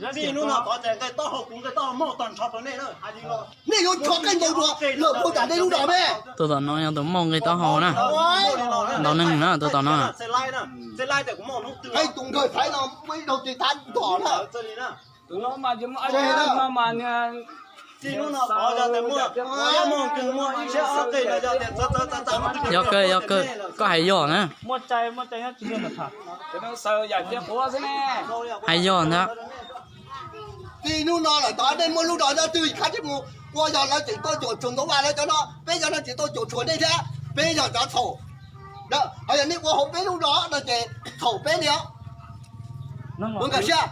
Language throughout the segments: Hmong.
Txij hnub no tod ces nqe taub hau kuv nqe taub hau muaj tag nrho rau nej na. Nej yuav rho qeej ntaus dua lawm puag tom nej lub zos me. Tus tom no yog tus muaj nqe taub hau na. Ntaus neeg na tus tom no. Qeej tus nkawg Thaib no muaj ib zaug tes thab ntom na. Yog kawg, yog kawg, koj hais yog na. Hais yog ntag. Txij hnub no lawm tod nej muaj lub zos nyob twg khab tsis mus ua, yog lawv tseem tuaj cuam tshuam ntau vas lawv cov no, peb cov no tseem tuaj cuam tshuam nej thiab, peb yog cov txhaum. Ho yog nej ua hauv peb lub zos no ces txhaum peb li os. Nkawd siab,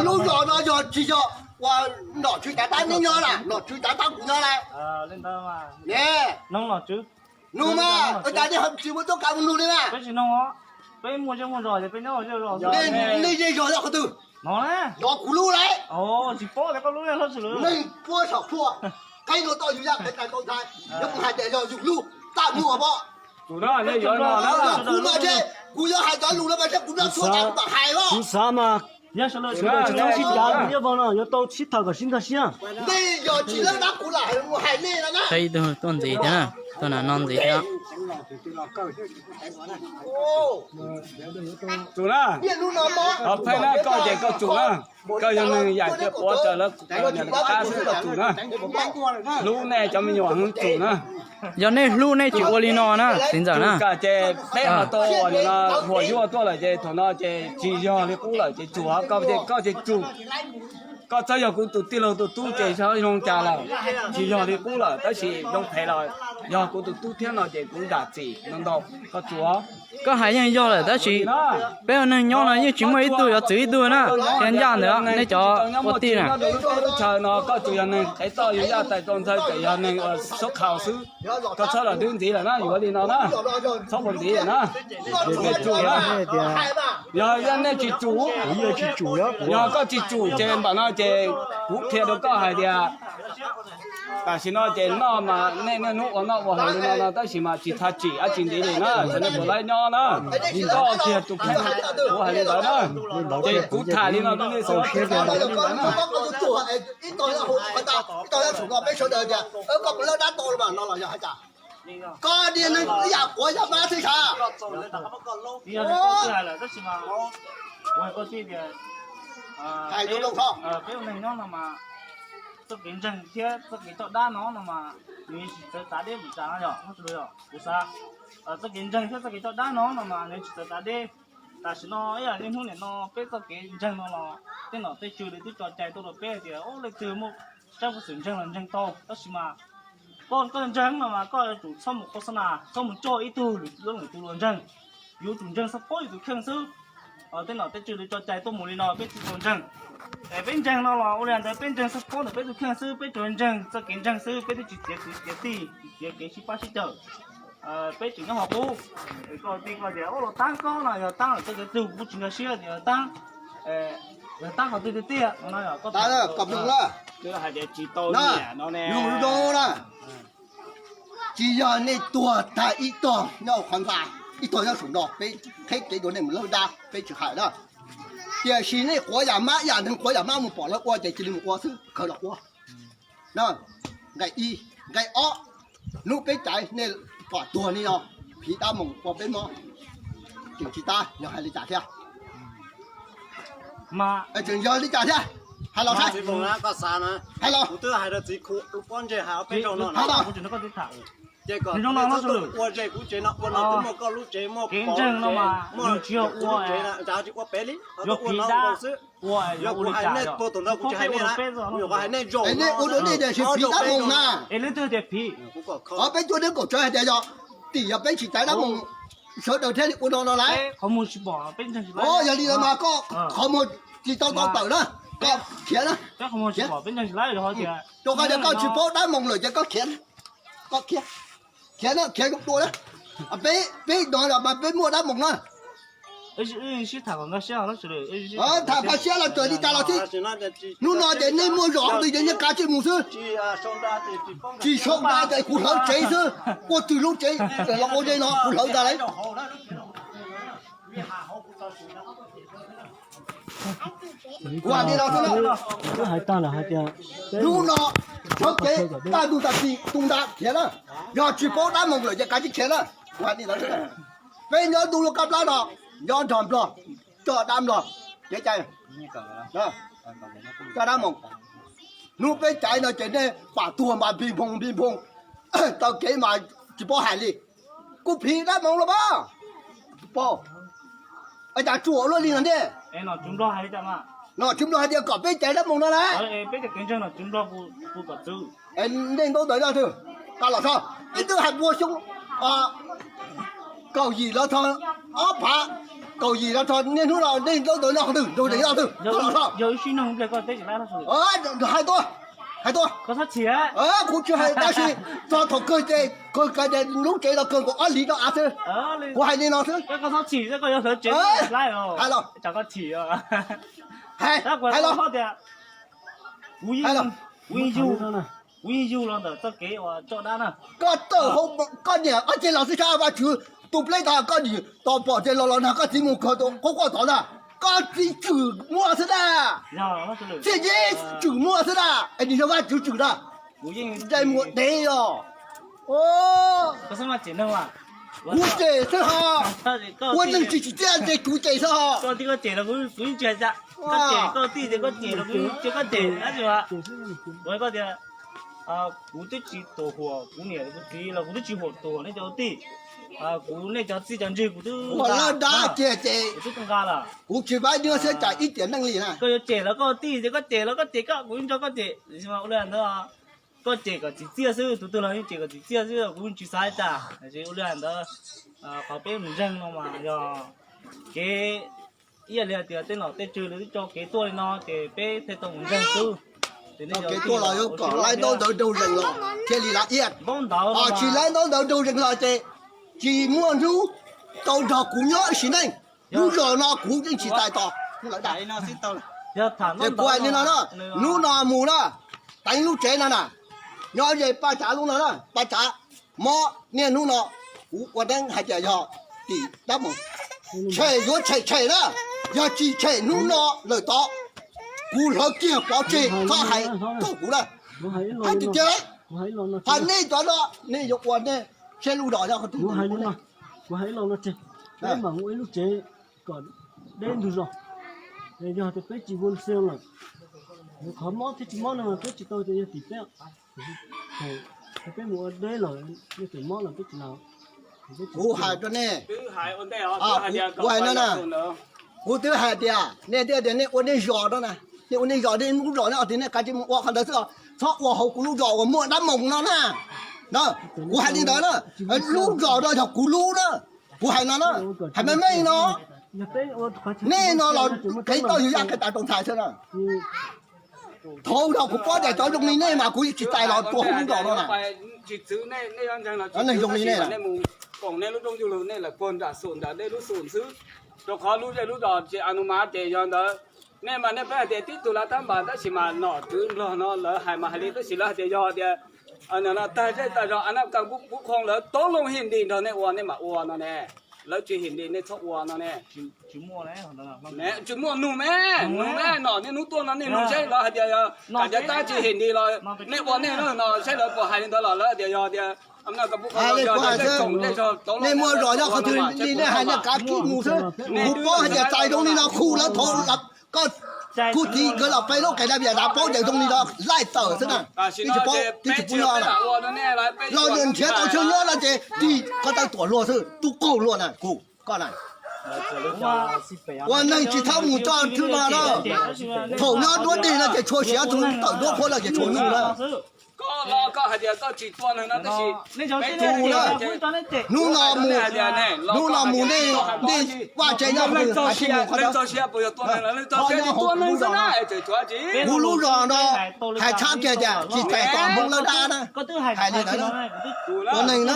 lub zos no yog tsis yog ua nom tswv cav tab nej nyob lawm, nom tswv cav tab kuv nyob lawm. Nug mas, ua cas nej tsis muaj txoj kev mus nug li mas? Nej zej zog nyob qhov twg? Zos kuv lub lauj. Neeg puab saum tshuaj, qeeb luag tau yus yaj qev tais tau ntxhais, yog kuv hais tias yog yus lub, txaj muag pom. Kuv mas seb kuv yuav hais cov lus no mas seb kuv nyob tshuaj tas kuv mam hais los. Kuv xav mas sawv daws tsis txhob sib cav, kuv nyob vau no yuav tau sib tham kom sib nkag siab. Nej yog tsis lawb dab kuv lam hais mus hais nej no na. Ib tug tuaj ntxiv thiab na, tuaj na no ntxiv thiab. Tsum na, pheej na koj ces koj tsum na. Koj yog neeg yam cia quav raws lawv niam lawv qab xwb koj tsum na. Hlub nej cov me nyuam heev tsum na. Yog nej hlub nej tsis ua li no na txiv ntxawm na. Tsum kom ces peb ho tau ua nim no huam yuaj tuaj lawm ces thaum no ces tsis yog li qub lawm ces tsum koj ces koj ces tsum. Koj txhob yog kuv tus tij laug tus tub ces zoo cas lawm, tsis yog li qub lawm tab sis zoo phem los yog kuv tus tub thiab no ces kuv zam txim no ntau, koj tsum. Koj hais yeej yog lawm tab sis peb ua neeg nyob no yeej tsis muaj ib tug yuav txwv ib tug na, thiab ncaj ntawd nej cov ua tij na. Lub teb lub chaw no koj tsuas yog neeg qev toj yus yaj tais tau ntxhais, tsuas yog neeg sub qhaus xwb. Koj txhob los dwb ntxiv lawm na, yuav li no na, txhob ua ntxiv lawm na. Yog nej tsis tsum, yog koj tsis tsum ces npam no ces kuv qhia rau koj hais tias tam sim no ces noj mas nej niaj hnub ua noj ua haus li no no tab sis mas tsis txhob tsim dab tsi ntxiv li na, txawm nej puas laib nyob na. Koj kiag tus kheej, kuv hais li ntawd na. Ces kuv tham li no rau nej xwb. Koj niag neeg ib yam quav yam mab thiab sav. Hais rau zoo tso. Peb ua neeg nyob no mas txoj kev ntseeg thiab txoj kev coj dab no no mas nws tsis txawv tav deb npaum cas no yog, kuv xav, txoj kev ntseeg thiab txoj kev coj dab no no mas nws tsis txawv tav deb. Tam sim no ib yam li hnub niam no peb txoj kev ntseeg no los tej nom tej tswv lawv twb tso cai tuaj rau peb hais tias leej twg muaj tsab peev xwm ntseeg los ntseeg tau, tab sis mas koj, koj ntseeg no mas koj yuav tsum txhob mus qhov xab nas, txhob mus coj ib tug lwm tus luag ntseeg, yuav tsum ntseeg xab phob yus tus kheej xwb. Tej nom tej tswv lawv tso cai tuaj mus li no peb tsis tau ntseeg. Es peb ntseeg no los ua li ntawd, peb ntseeg xab phob ntawm peb tus kheej xwb, peb tsuas ntseeg txoj kev ntseeg xwb, peb twb tsis txiav kwv txiav tij, tsis txiav kev sib pab sib cawm. Peb tseem nyob hauv qub. Koj tij koj tias ua los taab koj no yog taab lawm, txoj kev twg kuv tsis nkag siab tias yog taab, yog taab qhov twg tiag tiag no. Koj hais tias tsis tau niam no ne. Tsis yog nej tuag tag ib tog nyob qhov ntxa, ib tog nyob saum no, peb qheb kev dua nej mus lawb dab peb tsis hais na. Tiam sis nej quav yam mab, yam neeg quav yam mab mus pom lawv ua ces cia li mus ua xwb, khaws los quav. Nqe ib, nqe ob, hnub peb caiv nej pom tuag li no, phiv dab moos ua peb mob, tseem tsis tab yog hais li cas thiab? Tseem yog li cas thiab? Hais los saib. Hais los. Ces kom ua ze kuv tsev no ua no twb muaj koj lub tsev, muaj pov tsev, muaj lub tsev na, tsis ua pem li, yog phiv dab xwb. Yog kuv hais nej tuag thaum ntawd kuv tsis hais nej na, kuv yuav hais nej zaum, nej ua dua nej tias tsis phiv dab moos na. Peb cuab deb kaum tsawv hais tias yog tim yog peb tsis caiv dab moos, sawv daws thiaj li ua no no lauj. Yog li no mas koj qhov muag tsis tau tau tawm na, koj khiav na. Rau qhov tias koj tsis paub dab moos lawm ces koj khiav, koj khiav, khiav na, khiav zoo dua na. Peb, peb no mas peb muaj dab moos na. Tham nkag siab los txawm li cas los xij, hnub no ces nej muaj zog qhov twg ces nej kav tsij mus xwb. Tsis sau nra ces kuv hlawv tsev xwb, ua twg lub tsev los ua ze no kuv hlawv ntag lauj. Kuv hais li no xwb na. Hnub no sawv kev tag ntuj tag txi tu nra khiav na. Yog tsis paub dab moos lawm ces kav tsij khiav na. Kuv hais li no xwb na. Peb nyob ntuj lub kab plab no, nyob nrog nplog, coj dab nplog, kev cai, coj dab moos. Hnub peb caiv no ces nej pam tuag mas npig nphoo npig nphoo, taw kev mas tsis paub hais li. Kuv phiv dab moos los mas, paub. Cas tsuam luaj li no ne. Nom tswv nplog hais tias kom peb caiv dab moos no na. Nej ntaub ntawv yog twg? Qa los so, ib tug hais puag xyoo kaum yim los txog ob phav, kaum yim los txog niaj hnub no nej ntaub ntawv no qhov twg, ntaub ntawv yog twg? Qa los so. Hais tuaj, hais tuaj. Kuv tsis hais tab sis txog thaum kawg ces kawg kav tias lub tsev no kawg nkaus ob hlis no av xwb. Kuv hais li no xwb. Hais los, hais los. Kuv yeej yug los ntawm txoj kev uas coj dab na. Koj tawm hauv koj niam ob ceg los xwb sab Vaj Tswv tu pleb tag koj nim tos pom ces los los nag koj txiv mus kawg tus qub quaj tod na. Koj txiv tswm muaj xwb na. Txiaj yeeb tswm muaj xwb na. Es nim yog Vaj Tswv tswm na. Ntsej muag dev os. Kuv cem xwb ho. Ua neeg tsis tsim txiaj ces kuv cem xwb ho. Koj tij ces koj cem los kuv tsis cem, koj cem. Kuv twb tsis tuam huam kuv niam kuv txiv los kuv twb tsis huam tuam nej cov tij. Kuv nej cov txij cov ntsig kuv twb nqa, kuv twb nqa lawm. Kuv tsis paub nyob xwb cas ib tiam neej li na. Koj yuav cem los koj tij ces koj cem los koj cem koj, kuv nco koj cem. Ua li ntawd, koj cem kom tsim txiaj xwb, tus twg los yeej cem kom tsim txiaj xwb, kuv tsis xav li cas. Tiam sis ua li ntawd, qhov peb mus ntseeg no mas yog kev, ib yam li hais tias tej nom tej tswv lawv twb tso kev tuaj li no ces peb thiaj tau mus ntseeg xwb. Tso kev tuaj los yuav kom laib ntaub ntawv nraug zees los thiaj li lav iab. Tsis laib ntaub ntawv nraug zees los ces tsis muaj hnub tau nrog kuv nyob ib sim neej. Lub zos no kuv yeej tsis txais tos lawv dab. Ces kuv hais li no na, hnub no mus na, teev lub tsev no na, nyob ze Paj Tsav lub no na, Paj Tsav, mob niaj hnub no, kuv ua neeb hais tias yog tim dab mus, tshem yuav tshem tshem na, yog tsis tshem hnub no lawm tod, kuv hlawv kiag pov tseg txhob hais txog kuv na. Hais tiag tiag, hais nej cov no, nej yuav ua nej seb lub zos no. Kuv hais los no tseg, peb mam ua ib lub tsev kom deb ntug zos. Yog tias peb tsis ua xeev lawm, qhov mob thiab tsis mob no peb tsis tau tias yog tim peb. Peb mus ua deb lawm, yog tim mob lawm peb tsis los. Kuv hais rau nej, kuv hais no na, kuv twb hais tias nej thiaj tias nej ua nej zos no na, nej ua nej zos nej lub zos no tias nej kav tsij mus ua qhov ntawd xwb os, txhob ua hauv kuv lub zos uas muaj dab moos no na. Kuv hais li ntawd na, lub zos no yog kuv lub na, kuv hais no na, hais meej meej no, nej no los qhev tau yug yaj qhev tas rau ntxhais xwb na. Thaum no kuv paub tias cov zoo li nej mas kuv tsis txais los tua hauv lub zos no na. Cov neeg zoo li nej, nej lub rooj ntug lug nej lawm puag nram xum ntawm nej lub xum xwb, rau qhov lub zej lub zos ces a nu mas ces yog ntawd. Nej mas nej peb hais tias tib tug lav tab npas tab sis mas nom tswv nplog no lawv hais mas hais li tab sis lawv hais tias yog tias tag zej tag zos a nab kas pub qhoo lawv toob loo him ntim nrog nej ua nej mam ua no ne. Lawv tsis him ntim nej txhob ua no ne. Tsis muaj nug me, nug me, nom niaj hnub tuaj no niaj hnub seb lawv hais tias yog kam cov tab tsis him ntim los nej ua nej no seb lawv puas hais li ntawd los lawv tias yog tias nej muaj zos nyob qhov twg li nej hais nej kav kis mus xwb. Kuv paub hais tias txais zoo li no khu lawv thaum koj kuv txiv nkawd los peb lub qes dab vias dav paub tias zoo li no laij tawm xwb na. Ib tsis paub ib tsis pub nyob na. Los nrhiav tau chaw nyob no ces tig ko taw tuam luag xwb, tub qaug luag na kuv koj na. Ua neeg tsis txhob mus txoj thwb no na. Thaum nyob nruab deg no ces tshua siav, thaum tawm nruab qhuav no ces tshua nug na. Koj los koj hais tias koj tsis tua neeg no tab sis hnub no mus, hnub no mus nej, nej vaj tse nyob qhov twg, kuv lub zos no, kuv lub zos no, hais tshab kiag tias tsis txais tos Hmoob lawv dab na. Hais li ntawd na, ua neeg na.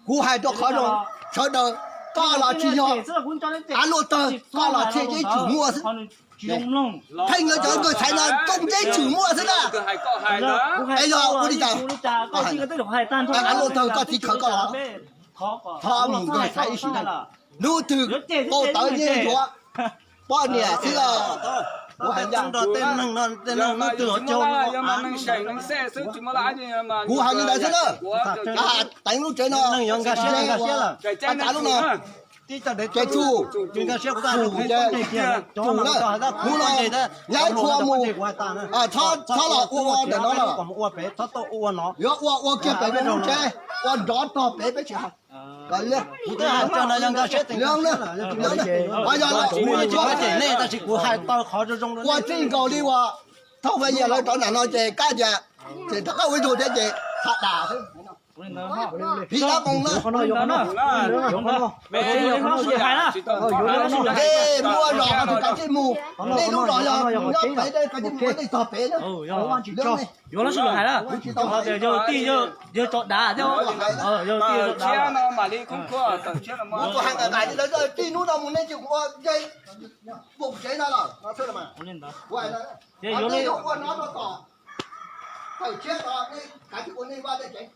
Kuv hais rau qhov zoo, sawv daws, koj los tsis yog av luaj tawg, koj los thiaj yeeb tswm muaj xwb. Pheej lawv cov nkawg xaiv no coob yeeb tswm muaj xwb na. Es yog ua li cas, av luaj tawg koj txiv khaws koj los, thov mus nkawg xaiv ib sim neej. Hnub twg npau taws yeej yuav. Poj niam xwb los. Kuv hais li ntawd xwb na. Teev lub tsev no, tsav lub no, ces tsuj, tsuj na, hnub no, yav tshua mus, txhob los ua ua ntawm no los, yuav ua ua kiag pem peb lub tsev, ua nrov tog pem peb tsis hais. Kuv twb hais tso no yog nkag siab teev, yog nej, tab sis kuv hais tau qhov zoo zoo, ua txij nkaus li uas thauj fais yias lawv rov nram no ces kab cas, ces rov qab ua ib tug thiab ces tham dam xwb. Phim dab qoo na. Ces muaj zos qhov twg kav tsij mus, nej lub zos yog nyob pem, kav tsij mus ua nej tog pem na. Yuav lub sij hawm hais na, yog tij yawg tso dav thiab, yog tij yawg tso dav. Kuv hais nqaim nqaim li ntawd, txij hnub no mus nej tsis ua, mus tsev no los, kuv hais, nej yuav ua no rau tom tawm tshiab no, nej kav tsij ua nej vaj nej tsev.